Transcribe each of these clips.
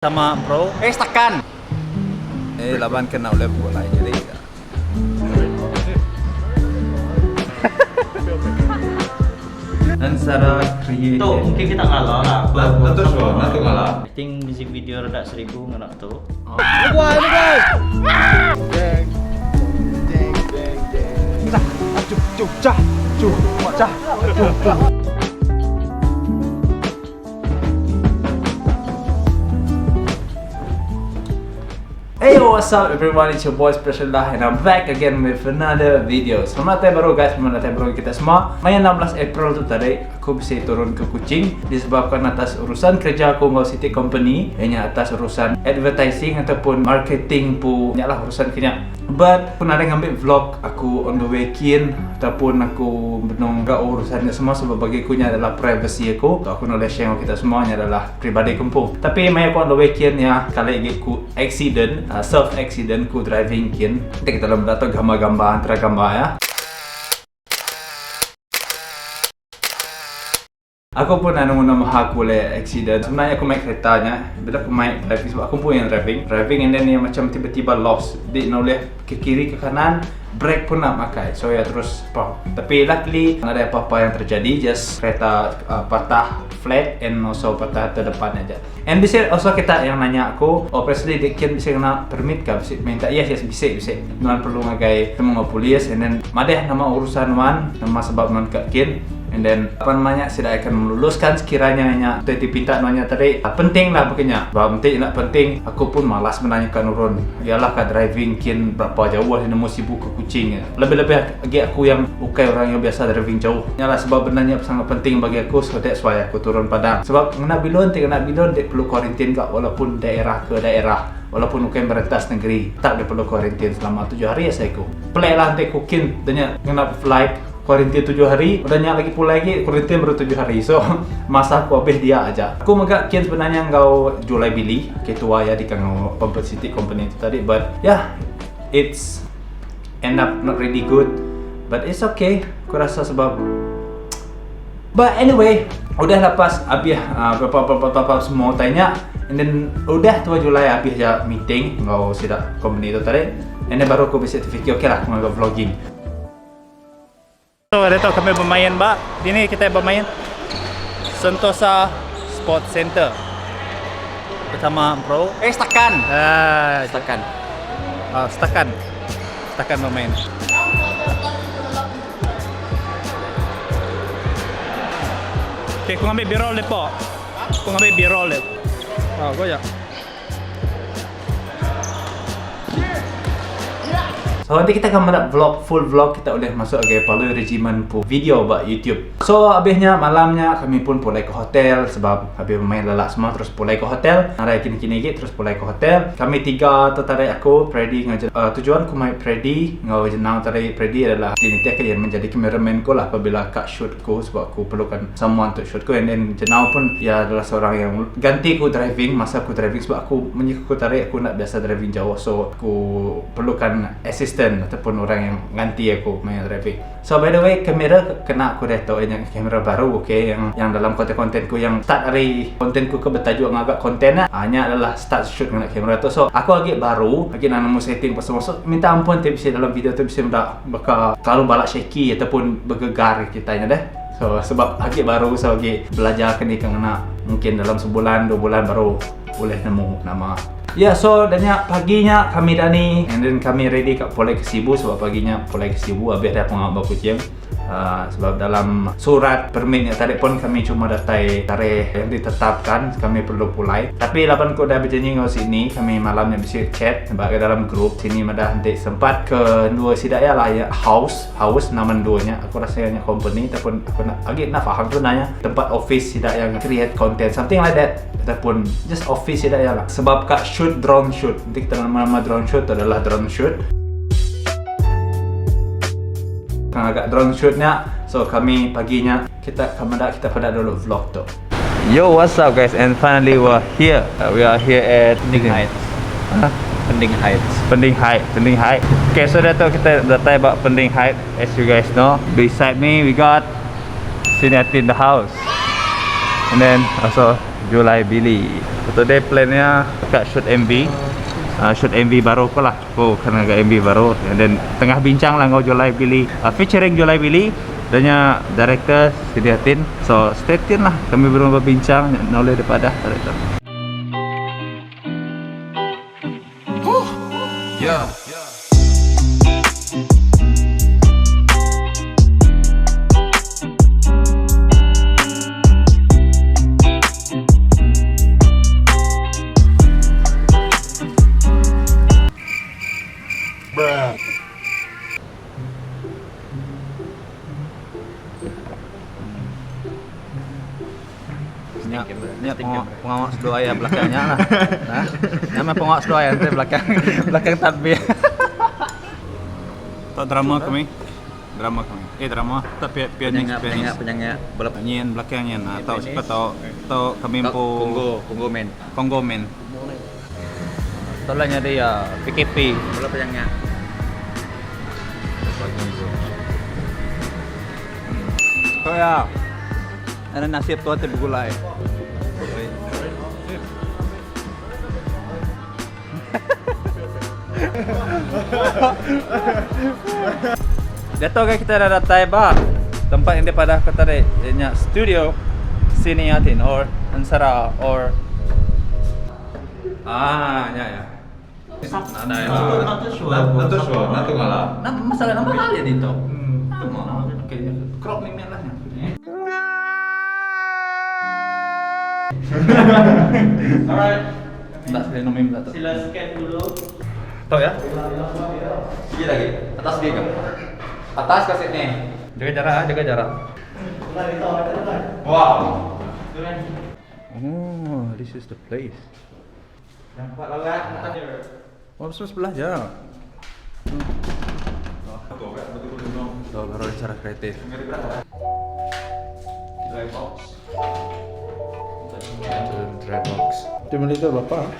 Sama bro. Eh setakan. Eh laban kena ulih begulai jadi ga. Ensera created. Tu mungkin kita ngalah lah. Tentu sure, tentu ngalah. I think music video redak seribu ngena tu. Hey yo, what's up everyone, it's your boy Special Lah and I'm back again with another video. Selamat datang baru guys, selamat datang baru kita semua. Maya 16 April tu tadi, aku bisi turun ke Kuching disebabkan atas urusan kerja aku enggau siti company ianya atas urusan advertising ataupun marketing pu nya lah urusan ke nya. But aku nadai ngambi vlog aku on the way kin ataupun aku benung ga urusan nya semua sebab bagi aku nya adalah privacy aku. So aku enda ulih share enggau kita semua nya adalah peribadi aku empu. Tapi maya aku on the way kin nya kali agi ku accident, self accident ku driving kin. Enti kita lalu meda tu gambar-gambar antara gambar ya. Aku pun anu nguna maha aku ulih accident. Sebenarnya aku mai kereta nya, bila aku mai driving sebab aku empu yang driving. Driving and then iya macam tiba-tiba lost. Di enda ulih ke kiri ke kanan, brake pun enda makai. So iya terus pop. Tapi luckily nadai apa-apa yang terjadi, just kereta patah flat and also patah terdepan aja. And bisi also kita yang nanya aku, oh Presley dikin bisi ngena permit ka bisi minta yes yes bisi bisi. Nuan perlu ngagai temu enggau polis and then madeh nama urusan nuan, nama sebab nuan ka kin. And then apa nama nya sida akan meluluskan sekiranya nya utai ti pinta nuan nya tadi penting lah baka nya. Sebab enti enda penting aku pun malas menanya ka nurun. Yalah ka driving kin berapa jauh nemu sibu ke Kuching. Lebih-lebih agi aku yang ukai orang yang biasa driving jauh. Nya lah sebab benda nya sangat penting bagi aku so that's why aku turun padang. Sebab ngena bilun ti ngena bilun dek perlu kuarantin ga walaupun daerah ke daerah walaupun ukai merentas negeri tetap dek perlu kuarantin selama tujuh hari asai ku. Pelik lah enti ku kin da nya ngena flight. Kuarantin tujuh hari, udah nya lagi pulai agi kuarantin baru tujuh hari. So masa aku abih dia aja. Aku mega kin sebenarnya enggau Julai Billy, ketua iya di Kangau Pampat City Company tu tadi but yeah it's end up not really good but it's okay aku rasa sebab but anyway udah lepas abih uh, berapa-berapa semua utai nya and then udah tua Julai abih ja meeting enggau sida company tu tadi and then baru aku bisi terfikir okay lah aku ngaga vlogging. So diatu kami bemain ba dini kitai bemain Sentosa Sport Center. Bersama bro. Eh setakan. Ah, Setakan. Ah, setakan. Setakan bermain. Okay, aku ngambil B-roll depa. Aku ngambil B-roll dep. Ah, kau ya. So nanti kita akan meda vlog full vlog kita ulih masuk agai Palui Regiment pu video ba YouTube. So abih nya malam nya kami pun pulai ke hotel sebab abih bemain lelak semua terus pulai ke hotel. Nadai kini-kini agi terus pulai ke hotel. Kami tiga tu tarik aku Predi enggau uh, tujuan ku mai Predi enggau jenau tarik Predi adalah ti nitih ka iya menjadi cameraman ku lah apabila ka shoot ku sebab aku perlukan someone untuk shoot ku and then jenau pun iya adalah seorang yang ganti ku driving masa aku driving sebab aku munyi ku tarik aku enda biasa driving jauh so aku perlukan assistant ataupun orang yang nganti aku maya driving. So by the way kamera kena aku diatu iya nya kamera baru okay yang yang dalam konten-konten ku yang start ari konten ku ke betajuk ngaga konten nya ah nya adalah start shoot ngena kamera tu. So aku agi baru agi enda nemu setting pasal so minta ampun ti bisi dalam video tu bisi meda baka kelalu balak shaky ataupun begegar kitai nya deh. So sebab agi baru so agi belajar ke ni ke ngena mungkin dalam sebulan dua bulan baru ulih nemu nama. Ya so dah nya pagi nya kami dani and then kami ready ka pulai ke Sibu sebab pagi nya pulai ke Sibu habis dah pengawa ba Kuching. Uh, sebab dalam surat permit nya tadi pun kami cuma datai tarikh yang ditetapkan kami perlu pulai. Tapi laban ku dah berjanji enggau sini kami malam nya bisi chat ba dalam group sini madah enti sempat ke dua sida iya lah ya house house nama dua nya aku rasa nya company ataupun aku nak agi enda faham sebenarnya tempat office sida yang create content something like that. Ataupun just office sida iya lah. Sebab ka shoot drone shoot. Enti kita nama-nama drone shoot tu adalah drone shoot. Ka ngaga drone shoot nya, so kami pagi nya kita ka meda kita peda dulu vlog tu. Yo what's up guys and finally we are here. We are here at Pending Heights. Huh? Pending Heights. Pending Height, Pending Height. Okay, so diatu kita datai ba Pending Height as you guys know. Beside me we got Siniati in the house. And then also Julai Billy. Today plan nya ka shoot MV. Shoot MV baru ko lah. Ko kan ngaga MV baru and then tengah bincang lah enggau Julai Billy. Featuring Julai Billy dan nya director Sidi Atin. So stay tune lah kami belum berbincang nya ulih dipadah director. Nya nya pengawa seduai iya belakang nya lah. Ha? Nya meh pengawa seduai enti belakang belakang tadbir. Tok drama kami. Drama kami. Eh drama tak pi pianis pianis. Penyangga bala Nyin belakang nyin. Ha tau siapa tau tau kami empu Congo Congo man. Congo man. Tau lah nyadi ya PKP. Bala penyangga. Tok ya. Ada nasib tua ti begulai. Diatu ga kita dah datai ba tempat yang dipadah ke tadi iya nya studio Sini Atin or Ensera or ah nya ya. Nadai lah. Nama masalah nama hal ya ditu. Nama. Okey, crop ni lah nya. Alright. Enda sekali nomim enda tu. Sila scan dulu. Tau ya? Sikit lagi. Atas dia ke? Atas ke sini? Jaga jarak ah, jaga jarak. Wow. Oh, this is the place. Nampak lalat Oh, sebelah je. Tuh, baru cara kreatif. Dry box. Dry box. Dia beli itu berapa?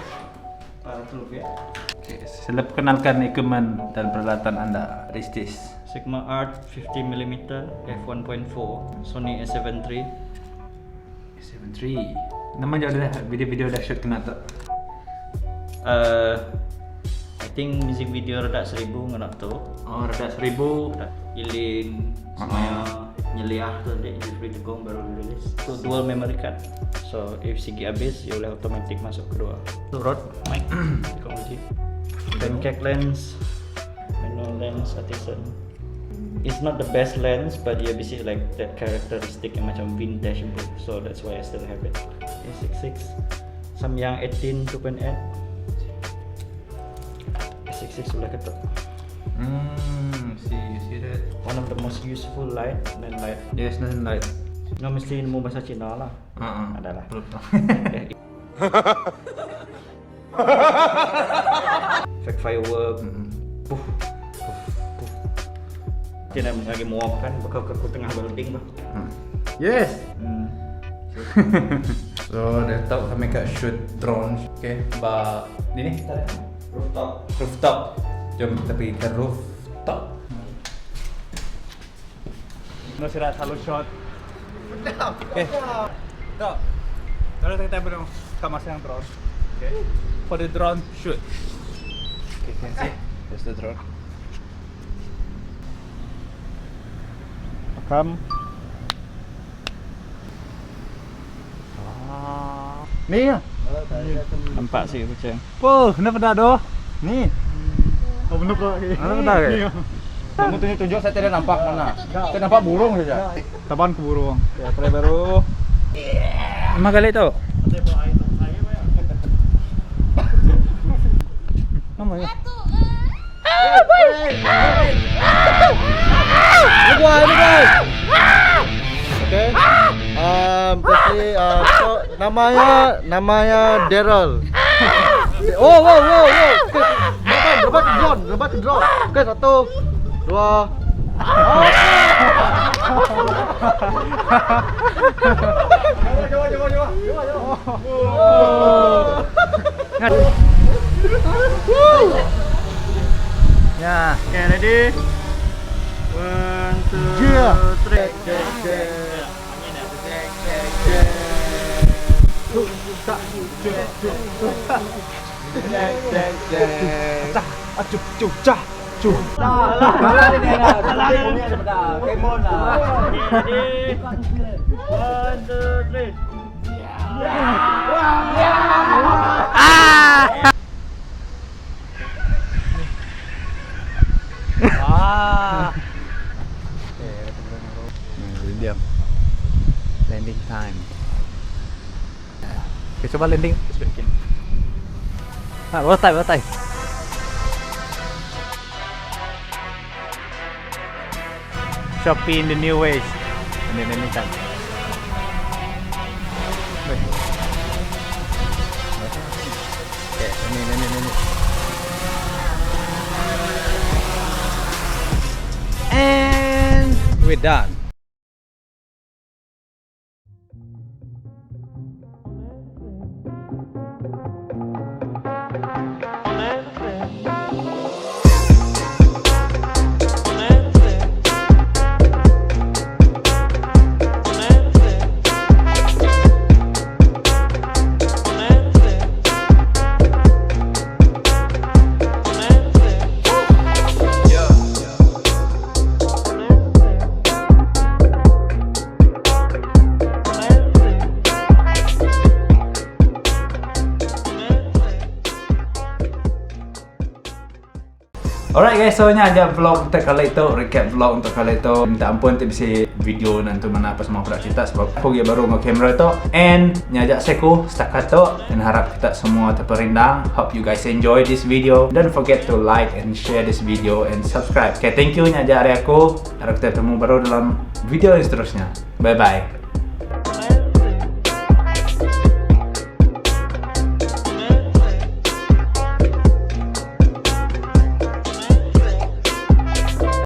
400 ya. Okay, sila perkenalkan equipment dan peralatan anda. What is this? Sigma Art 50mm f1.4 Sony A7 III. A7 III. Nama je ada video-video dah shoot kena tu. I think music video redak 1000 ngena tu. Oh, redak 1000. Redak Ilin semaya nyeliah tu dek Jeffrey Tegong baru rilis. Tu dual memory card. So if sigi habis ya boleh automatic masuk kedua. Tu Rode mic kau uji. Pancake lens, manual lens artisan. It's not the best lens but dia bisi like that characteristic yang macam vintage book. So that's why I still have it. A66 Samyang 18 2.8 A66 sebelah ketuk. See, you see that? One of the most useful light dan light. Yes, nothing light. No mesti nemu bahasa Cina lah. Uh-uh. Adalah. Belum. Efek firework. Puff, puff, puff. Dia nak lagi muap kan, bakal ke tengah building bah. Yes. So, dah tahu kami kat shoot drone. Okay, ba ni ni. Rooftop. Rooftop. Jom kita pergi ke rooftop. No sila selalu shot. Okay. Tok. Kalau kita belum kamas yang drone. Okay. For the drone shoot. Okay, can see. There's the drone. Rekam. Ah. Ni ya. Nampak sih kucing. Po, kenapa dah doh? Ni. Oh, benar kok. Kenapa dah ke? Kamu tunjuk-tunjuk saya tidak nampak mana. Saya nampak burung saja. Taban ke burung. Ya, try baru. Lima kali tu. Nama ya. Okay. Firstly, so namanya namanya Daryl. Oh, wow, wow, wow. Okay. Lebat, lebat ke drone, lebat ke drone. Okay, satu, dua. Ya. Okay, ready? One, two, Yeah. three. Ready? 1, 2, 3. Ah. Diam. Landing time. Okay, cuba landing. Ha, rotai, rotai. Shopee in the new ways. Ini landing time. Okay, ini ini ini. And we're done. Alright guys, so nya aja vlog untuk kali itu, recap vlog untuk kali itu. Minta ampun ti bisi video nanti mana apa semua aku cerita sebab aku lagi baru ngau kamera tu. And nya aja seku setakat tu dan harap kita semua terperindang. Hope you guys enjoy this video. Don't forget to like and share this video and subscribe. Okay, thank you nya aja ari aku. Harap kita ketemu baru dalam video yang seterusnya. Bye bye.